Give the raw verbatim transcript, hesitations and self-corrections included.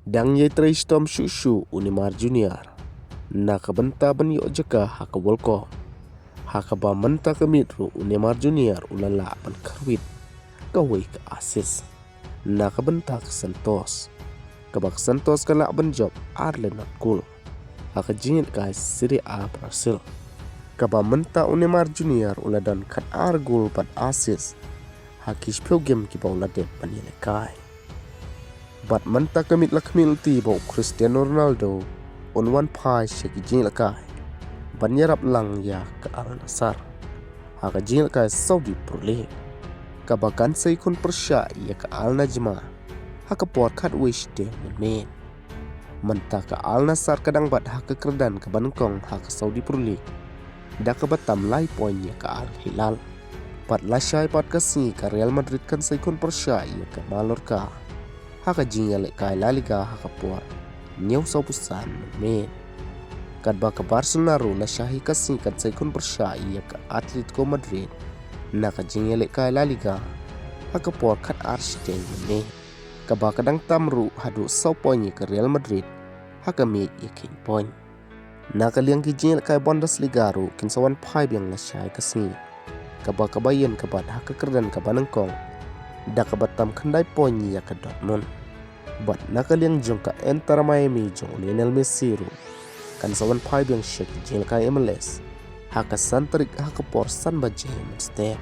Dang ïai trei shitom shuh shuh u Neymar Junior na ka bynta ban ïoh jaka ha ka World Cup, ha kaba mynta ka miet ruh u Neymar Junior u la lah ban kyrwit kawei ka assist na ka bynta ka Santos, kaba ka Santos ka lah ban jop ar lynnat gol ha ka jingïalehkai Serie A Brazil, kaba mynta u Neymar Junior u la don khatar gol bad assist ha ki shiphew game kiba u la dep ban ïalehkai. Bad mynta ka miet la khmih lynti ba u Cristiano Ronaldo un wan phai sha ki jingïalehkai ban ïarap lang ïa ka Al Nassr ha ka jingïalehkai Saudi Pro League, kaba kan sa ïakhun pyrshah ïa ka Al Najma ha ka por khatwei shiteng mynmiet. Mynta ka Al Nassr ka dang bat ha ka kyrdan kaba nyngkong ha ka Saudi Pro League da kaba tam lai point ïa ka Al Hilal. Bad lashai pat ka sngi ka Real Madrid kan sa ïakhun pyrshah ïa ka Mallorca ha ka jingïalehkai La Liga ha ka por hynñiew sawphew san mynmiet. Katba ka Barcelona ruh lashai ka sngi kan sa ïakhun pyrshah ïa ka Atletico Madrid na ka jingïalehkai La Liga ha ka por khatar shiteng mynmiet, kaba ka dang tam ruh haduh saw point ïa ka Real Madrid ha ka miej ïakhun point. Na ka liang ki jingïalehkai Bundesliga ruh kin sa wan phai biang lashai ka sngi, kaba ka Bayern ka bat ha ka kyrdan kaba nyngkong da kaba tam khyndai point ïa ka Dortmund. Bad na ka liang jong ka Inter Miami jong u Lionel Messi ruh kan sa wan phai biang sha ki jingïalehkai M L S ha ka san tarik ha ka por san baje mynstep.